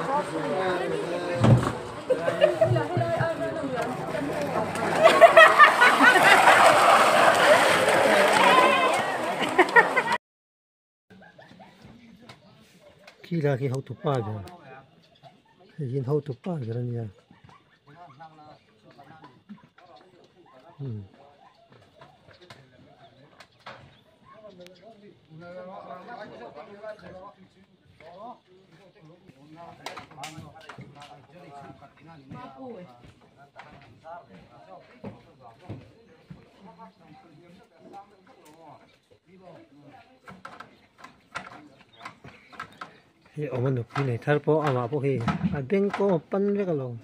Khi lai khi hotu pa ber hei hi an hotu pa ber a nia umm. Hei awm a nupui nei thar pawh amah pawh hi a beng kawng a pan vek alawm.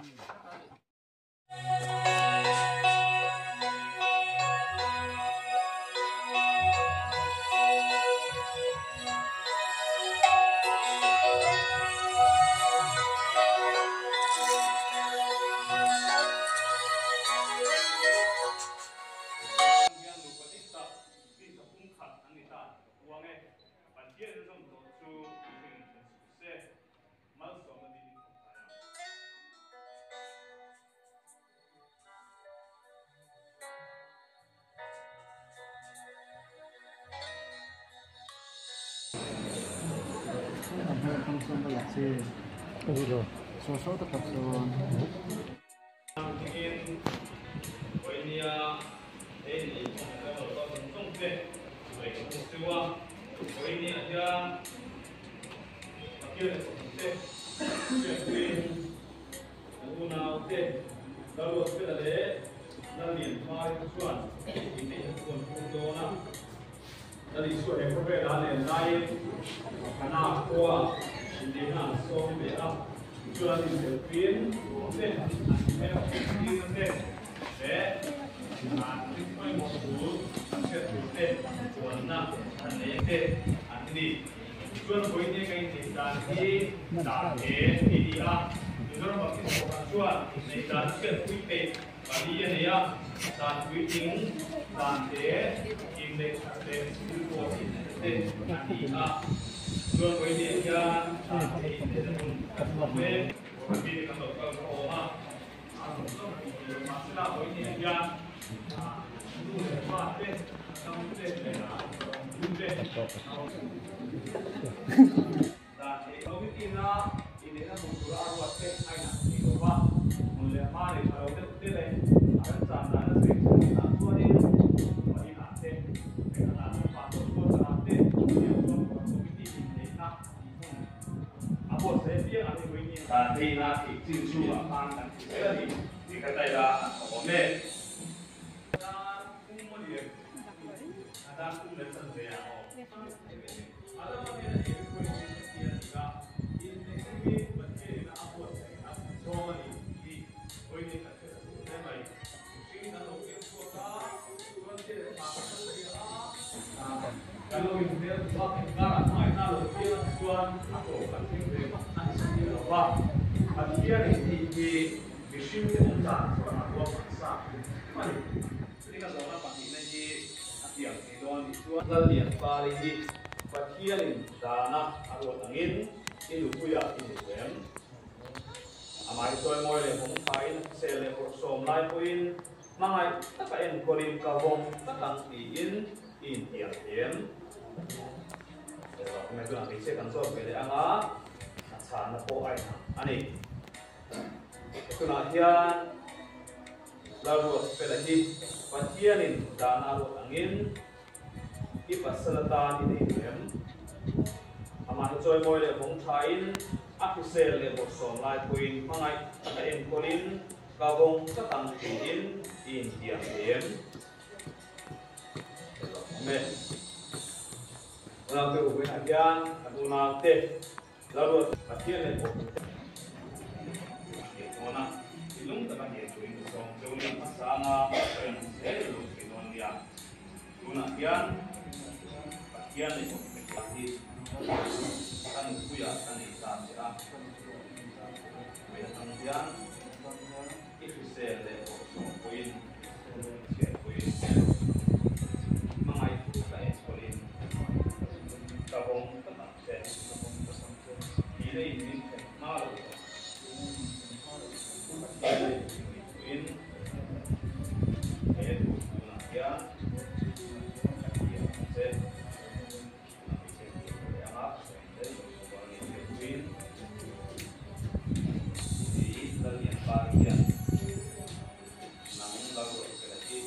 Lalruatfela hi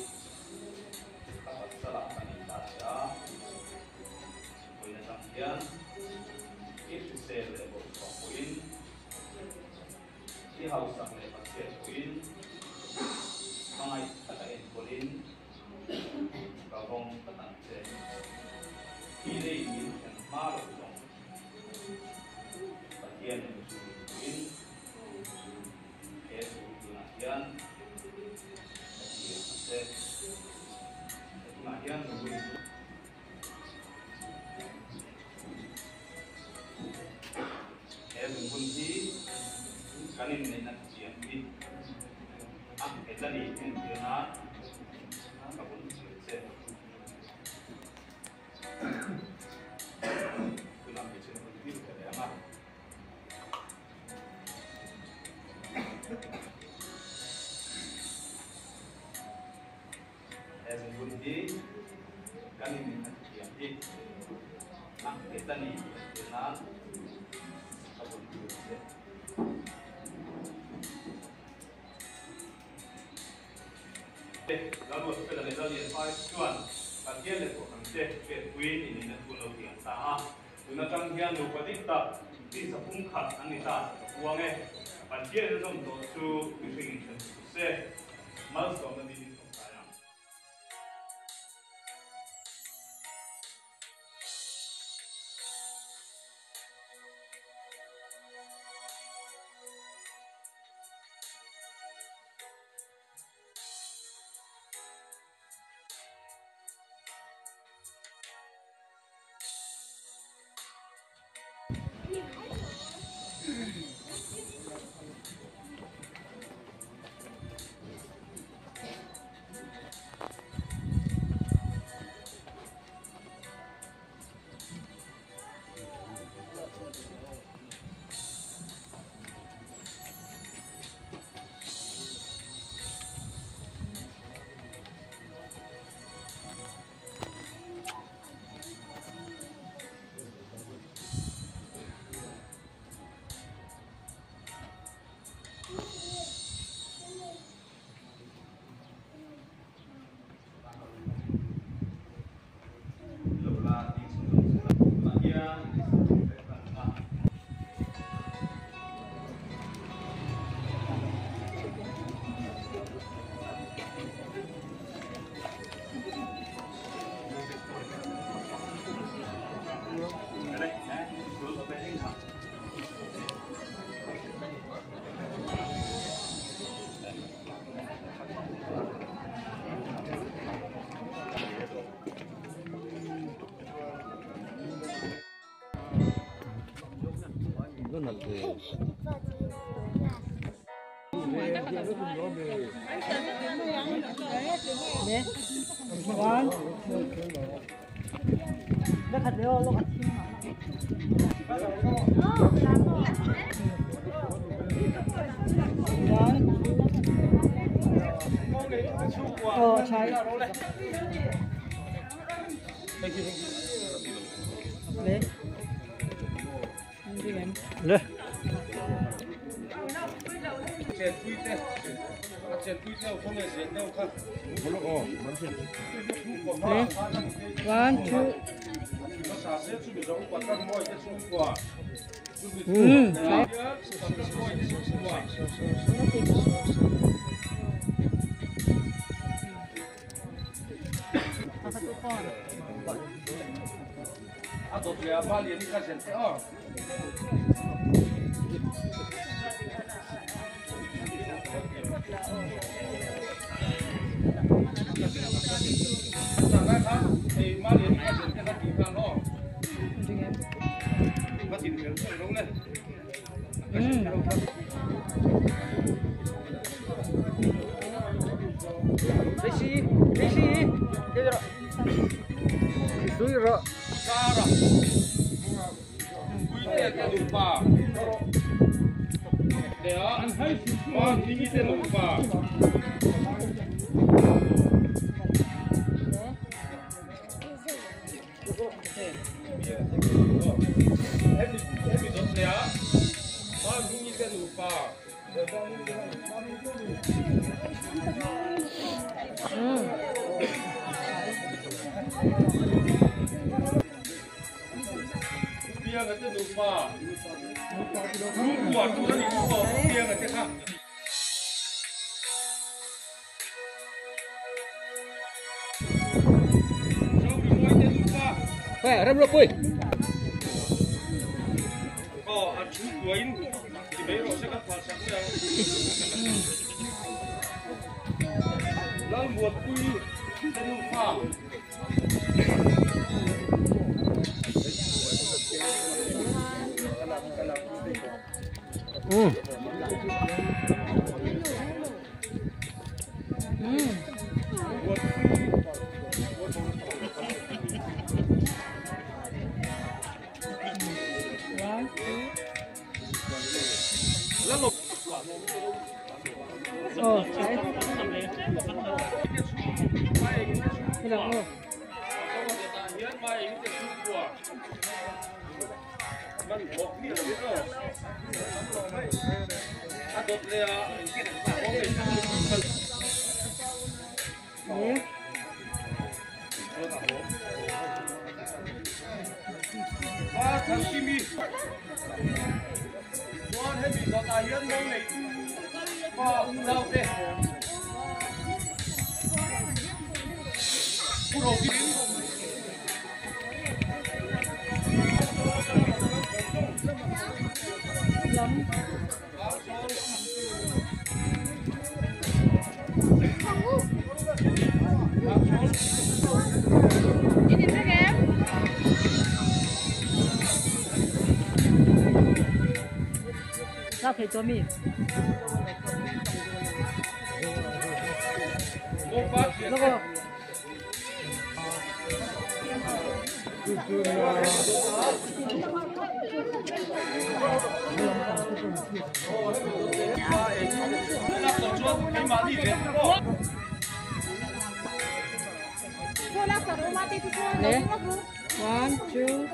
ka pasalah ka nei ta che a, vawiin atang hian i hrisel leh bawrhchhuah pawhin, i hausak leh pachhiat pawhin, hmangaih taka enkawlin ka vawng tlat ang che. Hi lei min thlen hma loh zawng Pathian leh mihring pawhin He thu tunah hian ka ti ang che. He tunah hian Nupui chu He zungbun hi kan inneihna thiam hi a nghet a ni entir nan ka bun thlir che. Tunah hmeichhe nupui tir ka leh ang a. He zungbun hi kan in a thiam hi a nghet a ni tih a thlir nan ka bun tur che. Lalruatfela leh Lallianhmai chuan Pathian leh Kohhran te hriatpuiin inneihna thu an lo tiang ta a. Tun atang hian nupa dik tak tisa pumkhat an ni ta tih ka puang e. Pathian in a zawm tawh chu mihring in then suh se. Malsawmna dil in tawngtai ang. 那可以做米。那个。 One, two.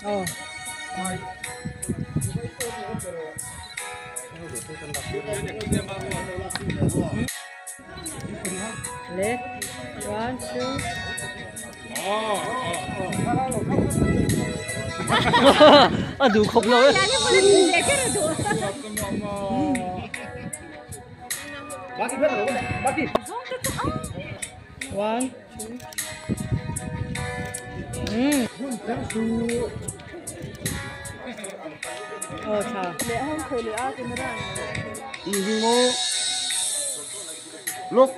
Oh. Left. 1, 2. À, đủ khóc rồi. One, two. Oh, chà. Look.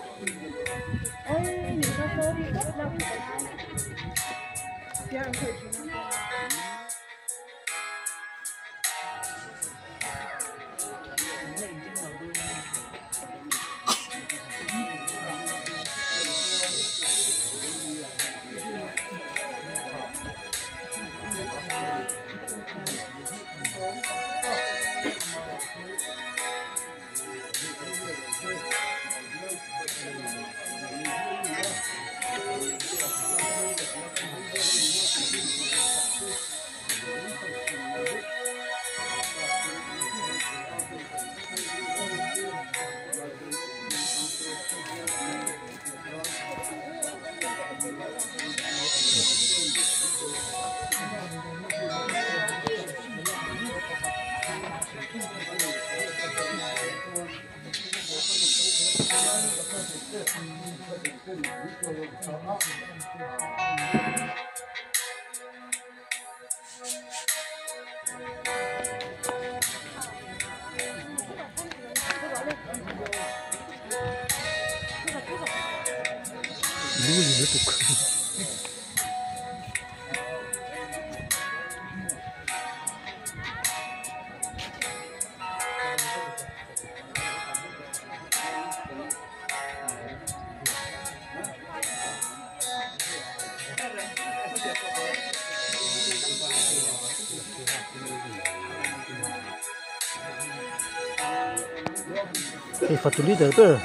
Hai fatto leader per.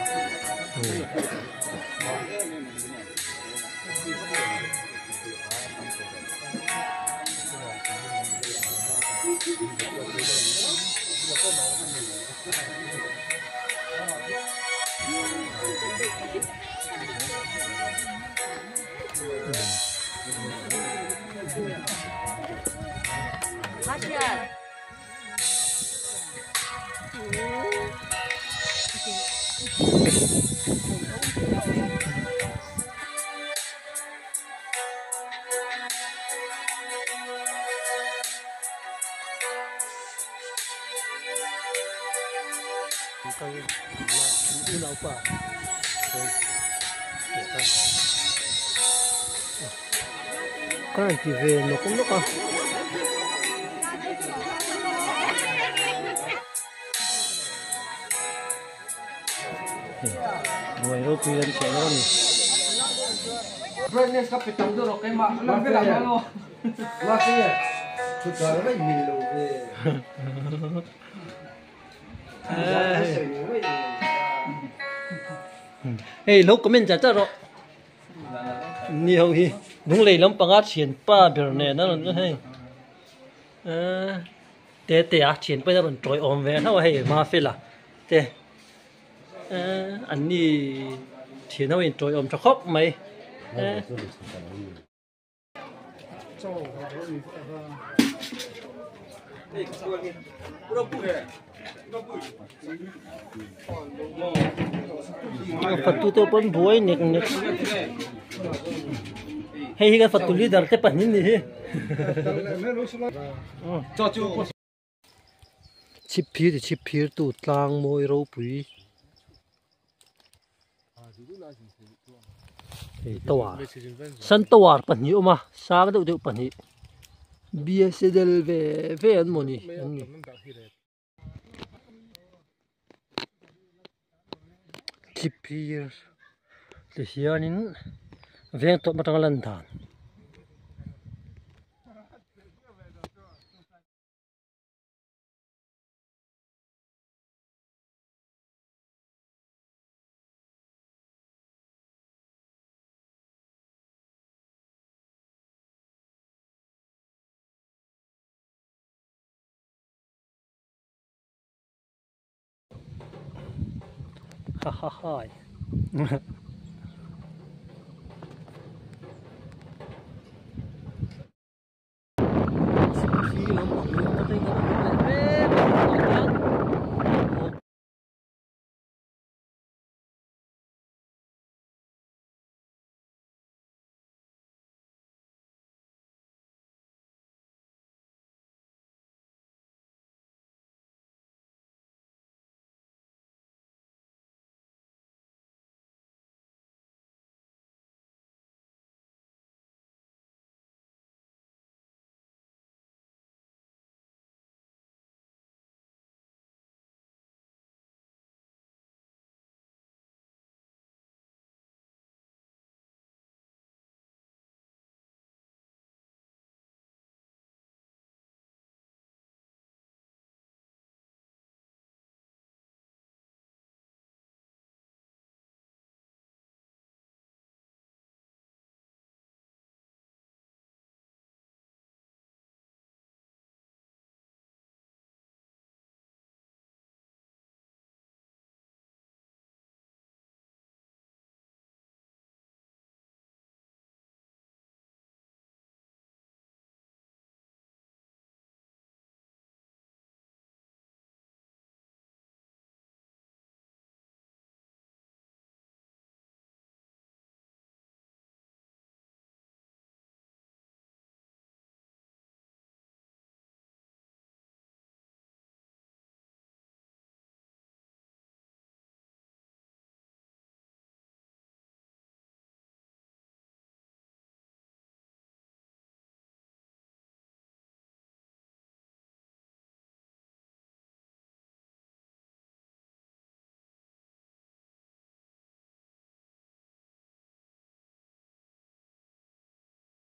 Ka han ti ve nawk nawk a. Buai ropui an tih lo a ni. Hei lo comment char char rawh. Ni ho hi lunglei lampanga thianpa ber nen a rawn hei eh te te a thianpa in a rawn tawi awm ve hlauh a hei Mafela te eh an ni thian ho in tawi awm tha khawp mai eh. Fatu te pawn buai nek nek hei hi kan fatu leader te pahnih ni hi chhip phir ti chhip phir tu tlang mawi ropui. Hei tower sun tower pahnih a awm a sang deuh deuh pahnih bsnl ve ve an maw ni an ni chhipphir ti hianin veng tawp atanga lan dan. Ha ha hai.